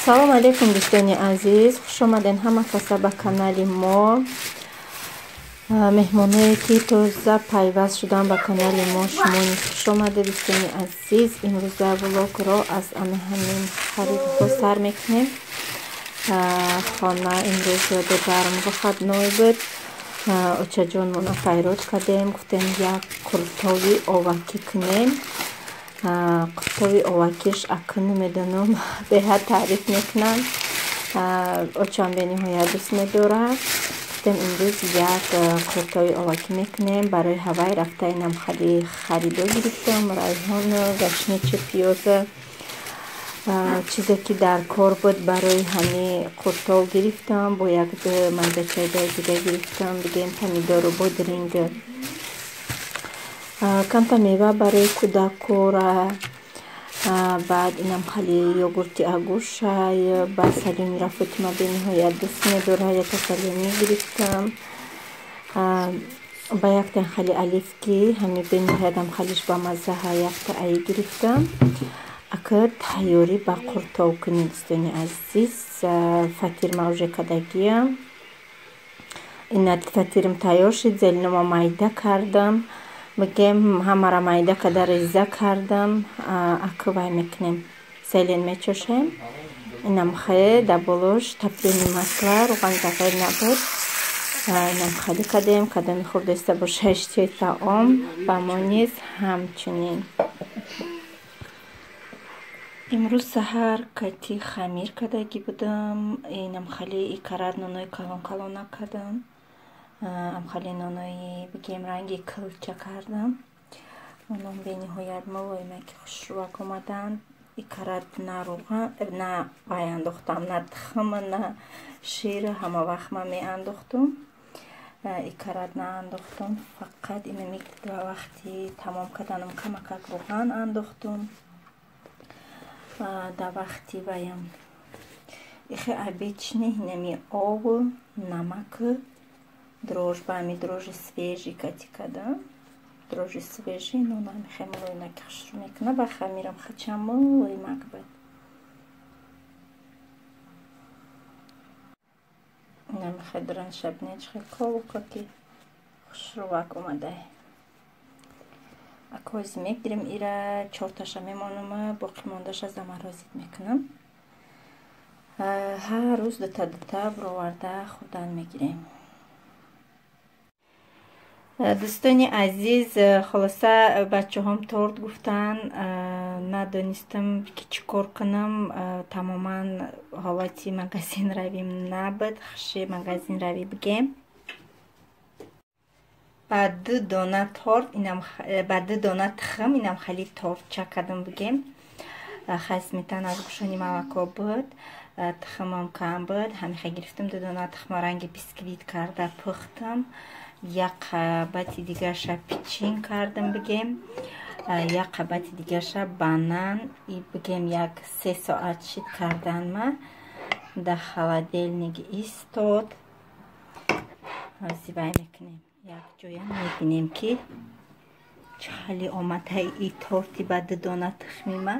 Салом алейкум, дӯстони азиз, хуш омаден ҳама каса ба канали мо. Меҳмоное ки тоза пайваст шудан ба канали мо, шумо низ хуш омадед, дӯстони азиз. Имрӯза влогро аз ана ҳамин харидҳо сар мекунем. Хона имрӯз додарам выходной буд. Очаҷонмона файрод кардем, гуфтем як қуртови овакӣ кунем. Қуртови овакиш акн намедонам, беҳад таъриф мекунанд. Очам бениҳоят дӯст медорад. Гуфтем имрӯз як қуртови овакӣ мекунем. Барои ҳавай рафта инам харидо гирифтам, райҳону гашничи, пиёза, чизе ки дар кор буд барои ҳами қуртов гирифтам. Бо як майдачайдаи дига гирифтам, бигем помидору бодринг, камта мева барои кӯдакора. Баъд инам хали йогурти агушай, ба салюмира Фотима бениҳоят дӯст медорад, якта салюми гирифтам. Ба якта хали оливки, ҳами бениҳоятам халиш ба маззаҳа, якта аи гирифтам. Ака тайёрӣ ба қуртов кунем, дӯстони азиз. Фатирма уже кадагиям. Ина фатирм тайёр шид, зелинома майда кардам. Бигем ҳамара майда када реза кардам. Ака вай мекунем, зелен мечошем. Инам хе да болош топлёный масла, руған зағир набуд. Инам хали кадем, кадоми хурдеста боша иштиҳои таом, ба мо низ ҳамчунин. Имрӯз саҳар кати хамир кардагӣ будам. Инам хали икарат нонои калон калон накардам. Амхали нонои бигем ранги килча кардам. Онон бениҳоят мулоимаки хушрӯак омаданд. Икарат на руған, на вай андохтам, на тухм, на шир, ҳама вақт ман меандохтум. Икарат наандохтум, фақат инами вақти тамом карданам камакак руған андохтум. Дар вақти ваям ихе обычный инами обу намак, дрожж, ба ҳами дрожжи свежий кати кардам. Дрожжи свежий нонам ихе мулоимаки хушрӯ мекунад. Ба хамирам хачам мулоимак буд. Инам ихе дранша бинед, чихе колкаки хушрӯвак омадай. Акози мегирем ира, чорташа мемонам, боқӣ мондаша заморозить мекунам. Ҳар рӯз дута дута бироварда хӯрдан мегирем. Дӯстони азиз, хулоса бачаҳом торт гуфтан, надонистам ки чӣ кор кунам. Тамоман ҳолати магазин равим набуд, хуши магазин равӣ бигем. Ба ду дона торт, инам ба ду дона тухм, инам хали тортча кардам бигем. Хай сметана аз гӯшони молоко буд, тухмам кам буд, ҳамиха гирифтам ду дона тухма ранги бисквит карда пухтам. Як қабати дигарша пичин кардам бигем, як қабати дигарша банан и бигем як 3 соат шид карданма дар холодильник истод. Ҳозир вай мекунем, як ҷоя мебинем ки чӣ ҳали омадаи и торти ба ду дона тухмима.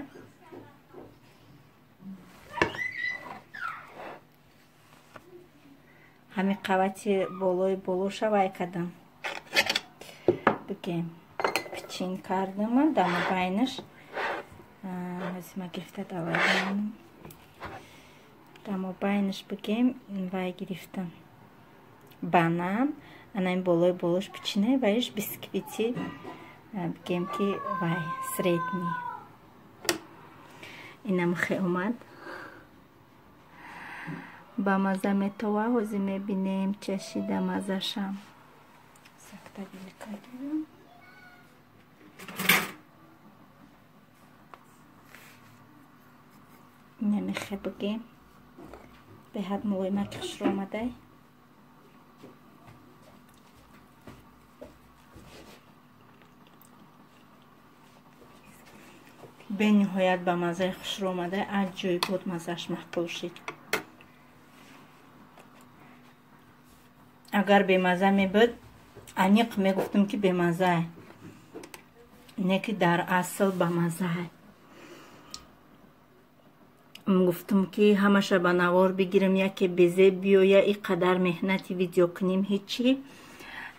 Ҳами қабати болои болоша вай кардам, бигем пичин кардам дар мобайнаш. Ҳозир ма гирифта давай дар мобайнаш бигем вай гирифтам банан, ана ин болои болош пичина, вайш бисквити бигем ки вай средний. Инам хе омад ба маза метова. Ҳозир мебинем чашида мазашам. Сакта вилка гирам. Инамихе бигем беҳад мулоимаки хушрӯ омадай. Бениҳоят ба мазаи хушрӯ омадай, аҷоибот мазааш маҳқул шид. Агар бемаза мебуд, аниқ мегуфтам ки бемазае, не ки дар асл ба мазае. Гуфтум ки ҳамаша ба навор бигирам, яке безеб биёя, и қадар меҳнати видео кунем ҳечи.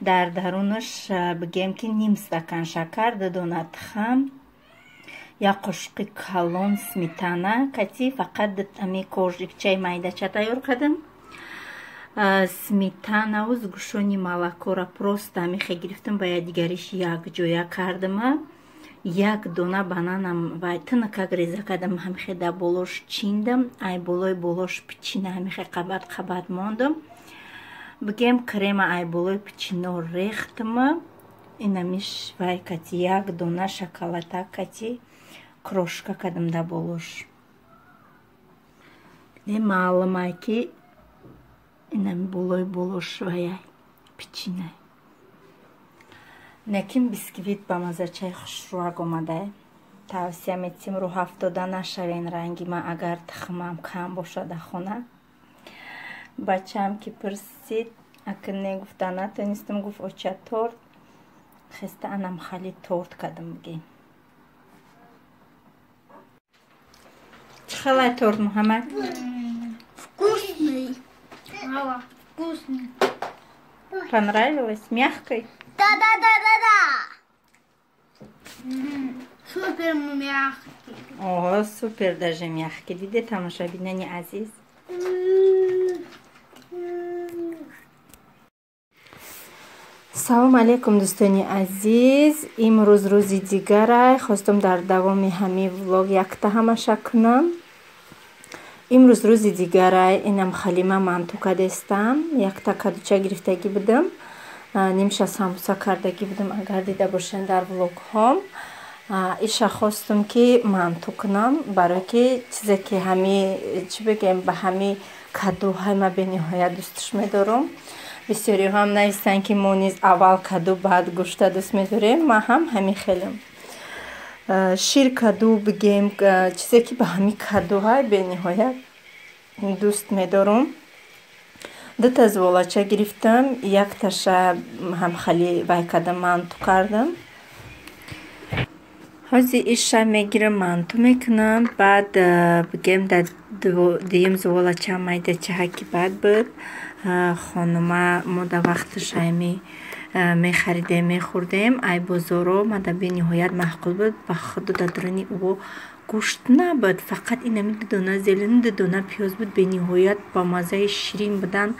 Дар дарунаш бигем ки ним стакан шакар, 2 дона тухм, як қошуқи калон сметана кати, фақат ами коржикчаи майдача тайёр кардам. Сметанаву сгущённый молокора просто амихе гирифтам, ба якдигариш якҷоя кардама. Як дона бананам ва тинакак реза кардам, ҳамихе дар болош чиндам, ай болои болош пичина ҳамихе қабат қабат мондам. Бигем крема ай болои пичино рехтама. Инамиш вай кати як дона шоколада кати крошка кардам дар болош. Маълумай ки инами болои болош вая пичинай. Некин бисквит ба мазачаи хушрӯак омадай. Тавсия метим рӯҳафтода нашавен ранги ман, агар тухмам кам бошад дар хона. Бачаам ки пурсид, акн не гуфта натонистам, гуфт оча торт. Хеста анам хали торт кардам бигем. Чӣ хелай торт, Муҳаммад? Вкусный. Вкусный. Понравилось? Мягкой? Да-да-да-да-да. Супер мягкий. О, супер даже мягкий. Диде тамошобинони азиз. Салом алейкум, дӯстони азиз. Имрӯз рӯзи дигарай. Хостум дар давоми ҳамин влог якта ҳамаша кунам. Имрӯз рӯзи дигарай. Инам халима манту кадестам. Якта кадуча гирифтагӣ будам. Нимша самбуса кардагӣ будам, агар дида бошен дар влогҳом. Иша хостум ки манту кунам, барое ки чизе ки ҳами чӣ бигем, ба ҳами кадуҳай ма бениҳоят дӯстш медорам. Бисёриҳо ҳам нависанд ки мо низ аввал каду баъд гӯшта дӯст медорем. Ман ҳам ҳамин хелам. Шир каду бигем, чизе ки ба ҳами кадуҳай бениҳоят дӯст медорам. Дута зуволача гирифтам, якташа ҳамхали вай кардам, манту кардам. Ҳозир иша мегирам, манту мекунам, баъд бигем дар дуюм зуволача майдачаҳа ки баъд буд. Хонума мо дар вақташ ами мехаридем, мехӯрдем. Ай бозоро ма дар бениҳоят маъқул буд. Ба худу дар даруни ӯ гӯшт набуд, фақат инами 2 дона зелен, 2 дона пиёз буд. Бениҳоят ба маззаи ширин будан.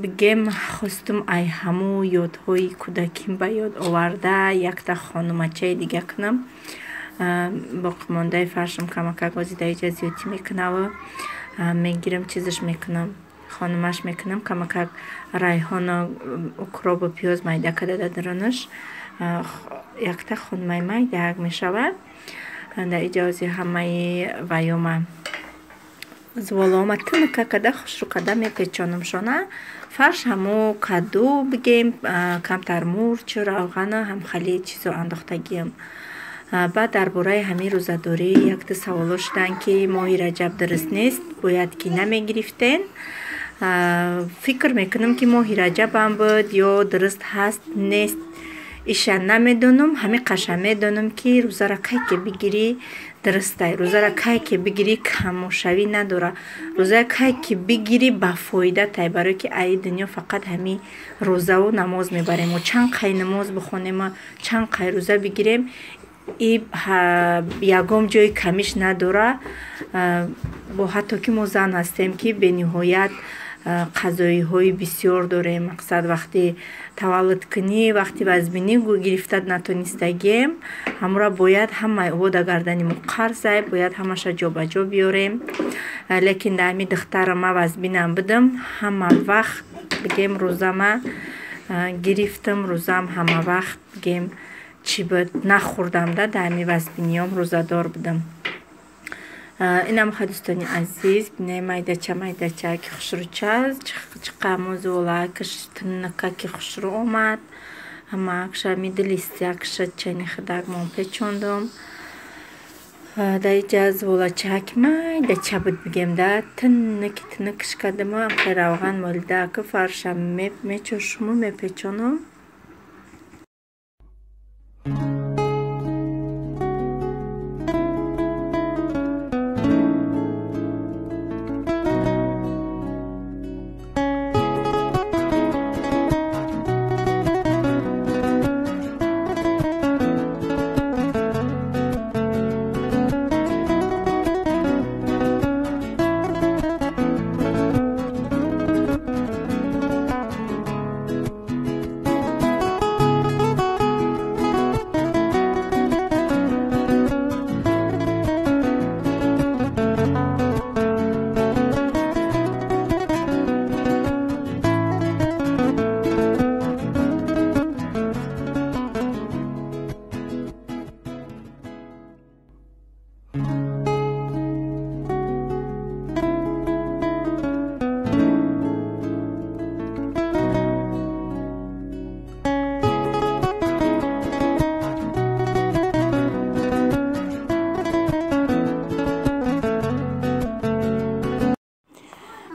Бигем хостум ай ҳаму ёдҳои кӯдаким ба ёд оварда якта хонумачаи дига кунам. Боқимондаи фаршам камакак ози дар иҷа зиёдтӣ мекунаву мегирам, чизаш мекунам, хонумаш мекунам. Камакак райҳону укробу пиёз майда карда дар дарунаш якта хонумаи майдаак мешавад. Дар иҷа ози ҳамаи ваёма зуволаома тинка карда хушрӯ карда мепечонамшона. Фарш ҳамо каду бигем, камтар мурчу равғану ҳамхали чизо андохтагиам. Баъд дар бораи ҳамин рӯзадорӣ якта саволо шуданд ки моҳи раҷаб дуруст нест, бояд ки намегирифтен. Фикр мекунам ки моҳи раҷабам буд ё дуруст ҳаст нест, иша намедонам. Ҳамин қаша медонам ки рӯзара кай ки бигирӣ дурустай, рӯзара кай ки бигирӣ камошавӣ надора, рӯзара кай ки бигирӣ ба фоидатай, барое ки аи дунё фақат ҳамин рӯзаву намоз мебарем. Мо чанд қай намоз бихонем, чанд қай рӯза бигирем, и ягон ҷои камиш надора. Бо ҳатто ки мо зан ҳастем ки бениҳоят қазоиҳои бисёр дорем. Мақсад вақти таваллудкунӣ, вақти вазбинӣ гирифта натонистагием, ҳамора бояд ҳамаи ӯ дар гардани мо қарзай, бояд ҳамаша ҷобаҷо биёрем. Лекин дар ҳамин духтара ма вазбинам будам, ҳама вақт бигем рӯзама гирифтам, рӯзам ҳама вақт бигем чӣ буд нахӯрдам, да дар ҳамин вазбиниём рӯзадор будам. Инам ха дӯстони азиз, бине майдача майдача ки хушрӯча, чиқа музула киш тиннака ки хушрӯ омад. Ҳамаакша мидлистиакша чани хидак мон печондум. Дар иҷа зуволача ки майдача буд бигем да тиннаки тиннакиш кардаму амхе равған молида ки фарша мечошуму мепечонум.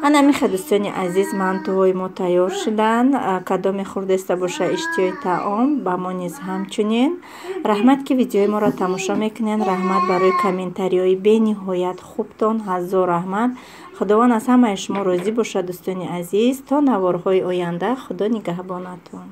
Ана миха, дӯстони азиз, мантуҳои мо тайёр шуданд. Кадоме хӯрдеста боша иштиҳои таом, ба мо низ ҳамчунин. Раҳмат, ки видеои моро тамошо мекунед. Раҳмат барои комментариҳои бениҳоят хубтон. Ҳазор раҳмат. Худованд аз ҳамаи шумо розӣ бошад, дӯстони азиз. То наворҳои оянда, Худо нигаҳбонатон.